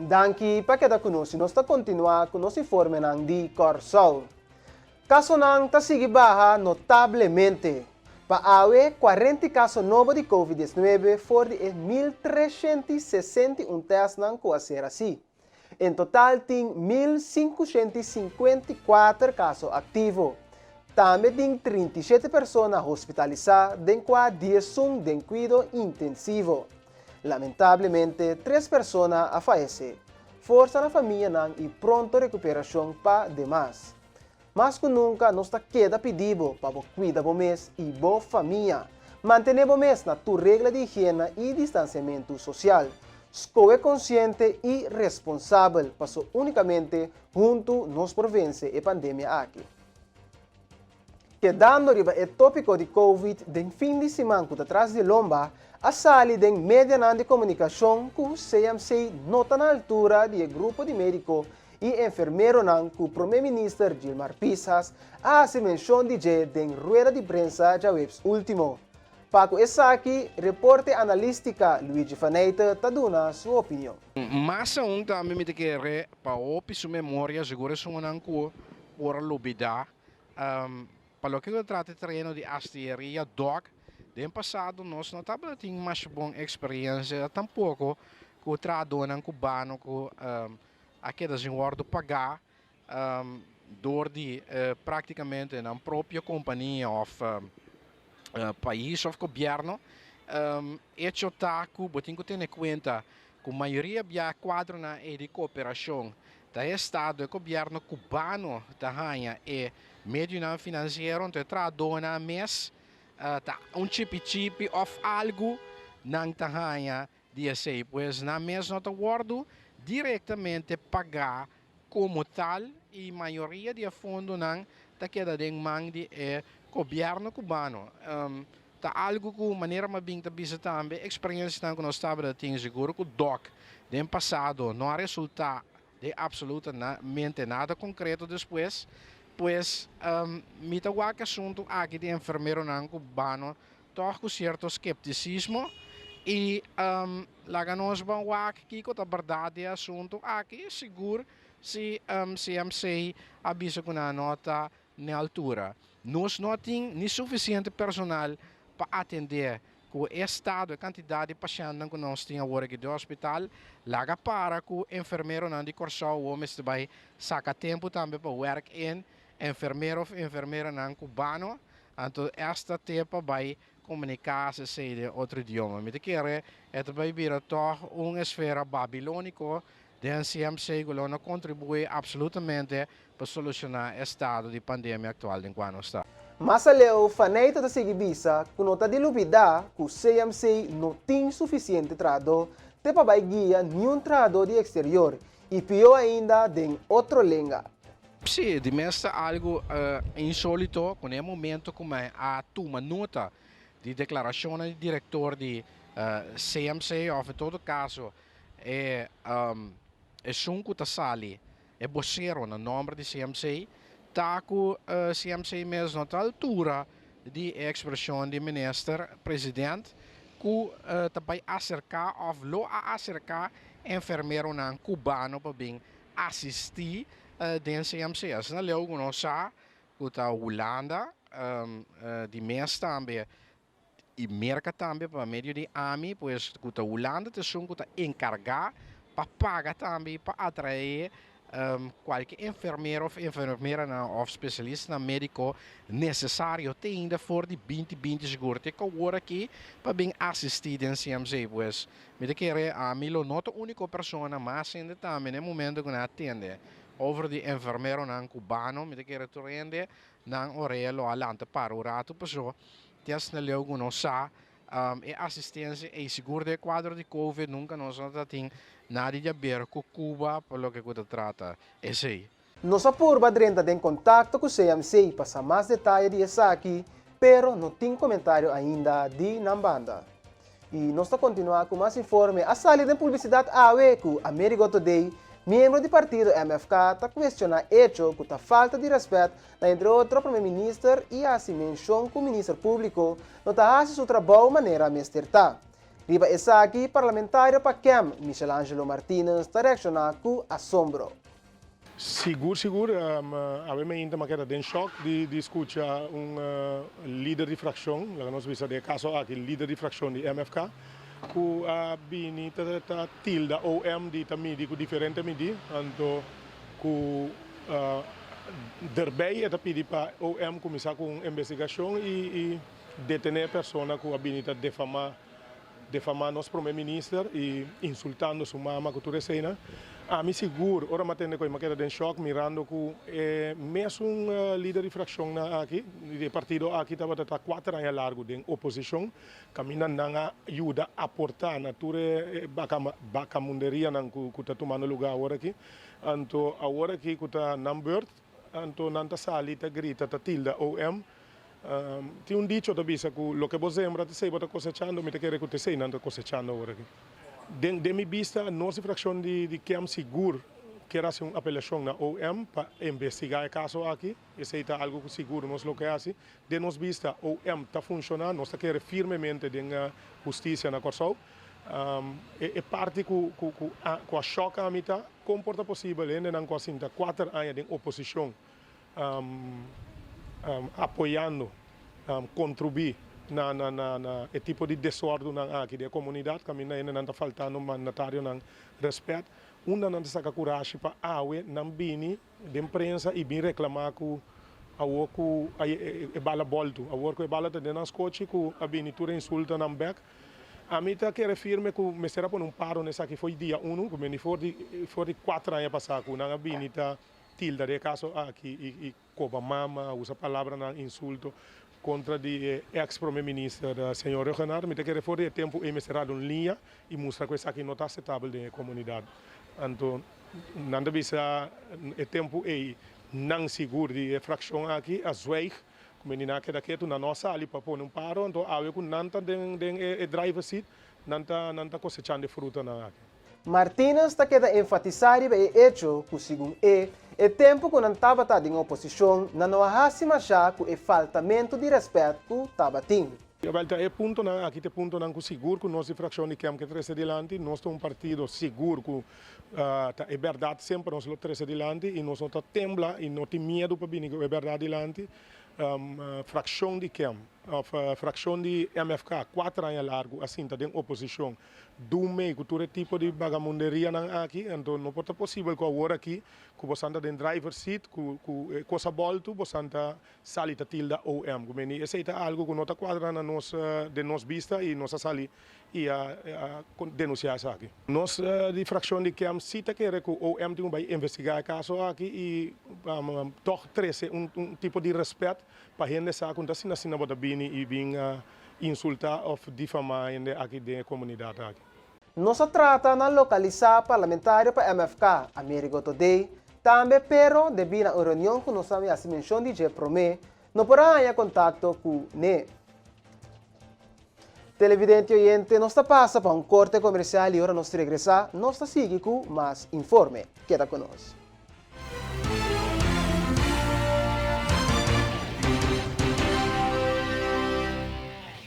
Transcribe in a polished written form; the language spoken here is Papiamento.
Danki pa keda ku nos i nos ta kontinuá ku nos informenan di Kòrsou. Kasonan ta sigui baha notablemente. Pa awe, 40 kaso nobo di Covid 19 for di e 1361 tèstnan ku a ser hasí. En total tin 1554 kaso aktivo. Tambe tin 37 persona hospitalisá, den kua 11 den kuido intensivo. Lamentablemente, tres persona a fayesé. Forsa na famianan i pronto rekuperashon pa demas. Mas ku nunka nos ta keda pidi bo pa bo kuida bo mes i bo famia. Mantené bo mes na tur regla di higiena i distansiamentu sosial. Skohe konsiente i responsabel, paso únikamente huntu nos por vense e pandemia aki. Kedando riba e tópiko di Covid, den fin di siman ku ta tras di lomba, a sali den medianan di komunikashon ku CMC no ta na altura di e grupo di médiko i enfermeronan ku Promé Minister Gilmar Pisas a hasi menshon di dje den rueda di prensa djaweps último. Pa ku esaki, reporte analístika Luigi Faneyte ta duna su opinion. Mas aun tambe mi ta kere pa hopi su memoria, sigur esunnan ku por a lubidá. Pa loke ku ta trata e tereno di astilleria, dòk, den pasado nos no tabata tin masha bon eksperiencia tampoko ku trahadónan kubano ku a keda sin wòrdu pagá dor di praktikamente nan propio kompania òf pais òf gobièrnu. Echo ta ku bo tin ku tene kuenta ku mayoria bia kuadronan ei di kooperashon ta e estado, e gobièrnu kubano ta haña e medionan finansiero, anto e trahadónan mes ta un chipi chipi òf algu nan ta haña di esei. Pues nan mes no ta wòrdu direktamente pagá komo tal i mayoria di e fondonan ta keda den man di e gobièrnu kubano. Ta algu ku manera mi a bin ta bisa tambe, eksperensianan ku nos tabata tin sigur ku dòk den pasado no a resultá den absolutamente nada konkreto despues. Pues mi ta wak e asuntu aki di enfermeronan kubano tòg ku sierto skeptisismo i laga nos ban wak kiko ta bèrdat di e asuntu aki, sigur si CMC a bisa ku nan no ta n'e altura. Nos no tin ni sufisiente personal pa atendé ku e estado, e kantidat di pashèntnan ku nos tin awor aki den hospital. Laga para ku enfermeronan di Kòrsou awor mester bai saka tempu tambe pa wèrk in enfermero òf enfermeranan kubano. Anto esta te pa bai komuniká esei den otro idioma. Mi ta kere e ta bai bira tòg un esfera babilóniko den CMC ku lo no kontribuí absolutamente pa solushoná e estado di pandemia aktual den kua nos ta. Mas aleu, Faneita ta sigui bisa ku no ta di lubidá ku CMC no tin sufisiente trahadó te pa bai guia niun trahadó di eksterior i pió ainda den otro lenga. Sí, di mes ta algu insólito ku na e momento ku mi a tuma nota di deklarashonnan di direktor di CMC òf en todo kaso e esun ku ta sali e bosero na nòmber di CMC ta ku CMC mes no ta altura di e ekspreshon di minister president ku ta bai aserká òf lo a aserká enfermeronan kubano pa bin asistí den CMC. Asina leu ku nos sa ku ta Hulanda di mes tambe i Merka tambe pa medio di ami, pues ku ta Hulanda ta esun ku ta enkargá pa paga tambe i pa atraé kualke enfermero òf enfermeranan òf spesialistanan médiko nesesario te ainda for di 2020 sigur te ku awor aki pa bin asistí den CMC. Pues Mi ta kere ami lo no ta unico persona mas hende tambe na e momento cu nan a tende over di enfermeronan cubano mi ta kere tur hende nan orea lo a lanta para un rato paso te asina leu cu nos sa e asistencia ey sigur den e cuadro di covid nunca nos no ta tin nada di haber cu Cuba pa loke cu ta trata esey. Nos a purba drenta den kontakto ku CMC pa sa mas detaye di esaki, pero no tin komentario ainda di nan banda. I nos ta kontinuá ku mas informe a sali den publisidat awe ku Amerigo Today, miembro di partido MFK ta kuestioná echo ku ta falta di rèspèt na entre otro Prome Minister i hasi menshon ku Minister Públiko no ta hasi su trabou manera mester ta. Riba esaki, parlamentario pa KEM, Michelangelo Martinus ta reakshoná ku asombro. Sigur sigur, awe mainta m'a keda den shòk di di skucha un lider di frakshon, laga nos bisa den e kaso aki lider di frakshon di MFK, ku a bini ta ta tilda OM di ta midi ku diferente midí, anto ku derbei e ta pidi pa OM kuminsá ku un investigashon i i detené e persona ku a bini ta defamá Defamá nos prome minister y insultando su mama cu tur eseynan. Ami sigur ora m'a tende cu m'a keda den shock mirando cu e mesun lider di fraccionnan aki, di e partido aki tabata ta cuater aña largo den oposicion, caminda nan a yuda aporta na tur e bacamunderianan cu ta tumando lugar awor aki. Anto awor aki cu ta nan beurt, anto nan ta sali ta grita ta tilda OM. Tin un dicho ta bisa ku loke bo sembra ta esei bo ta kosechando, mi ta kere ku ta esei nan ta kosechando awor aki. Den den mi bista nos di frakshon di di KEM sigur kier hasi un apelashon na OM pa investigá e kaso aki, esei ta algu ku sigur nos lo ke hasi. Den nos bista OM ta funshoná, nos ta kere firmemente den hustisia na Kòrsou. E e parti ku ku ku a ku a shòk ami ta kon por ta posibel hendenan ku a sinta kuater aña den oposishon apoyando, contribui na na e tipo di desordunan aki den e comunidad caminda hendenan ta faltando mandatarionan respet, unda nan ta saca curashi pa awe nan bini den prensa y bin reclama cu awor cu e bala bolto, awor cu e bala ta den nan scochi cu a bini tur e insultonan bek. Ami ta kere firme cu mester a pone un paro na esaki fo'i dia uno, cu bini for di cuater aña pasa cu nan a bini ta Tilda den e kaso aki i koba mama, usa palabranan insulto kontra di e eks prome minister señor Rhuggenaath. Mi ta kere for di e tempu ei mester rada un liña i mustra ku esaki no ta aseptabel den e komunidat. Anto nan ta bisa e tempu ei nan sigur di e frakshon aki a zwijg ku meni nan a keda ketu, nan no a sali pa pone un paro, anto awe ku nan ta den e driver seat nan ta nan ta kosechando e frutanan aki. Martinus ta keda enfatisá riba e echo ku segun e, e tempu ku nan tabata den oposishon nan no a hasi mashá ku e faltamentu di rèspèt ku tabatin. Wèl, ta e puntonan aki ta e puntonan ku sigur ku nos di frakshon di KEM ke trese dilanti. Nos ta un partido sigur ku ta e bèrdat semper nos lo trese dilanti i nos no ta tembla i no tin miedu pa bini ku e bèrdat dilanti. Frakshon di KEM òf frakshon di MFK kuater aña largu a sinta den oposishon Dumey ku tur e tipo di bagamunderianan aki, anto no por ta posibel ku awor aki ku bosan ta den driver seat ku ku e kos a boltu bosan ta sali ta tilda OM. Ku meni esei ta algu ku no ta kuadra na nos den nos bista i nos a sali i a a denunsiá esaki. Nos di frakshon di KEM si ta kere ku OM tin ku bai investigá e kaso aki i tòg trese un un tipo di rèspèt pa hende sa ku no ta asina asina bo ta bini i bin Insultá òf difamá hende aki den e komunidat aki. Nos a trata na lokalisá parlamentario pa MFK, Amerigo Thodé, tambe pero debí na un reunion ku nos a hasi menshon di dje promé, no por a haña kontakto ku ne. Televidente i oyente, nos ta pasa pa un korte komersial i ora nos regresá nos ta sigui ku mas informe. Keda ku nos.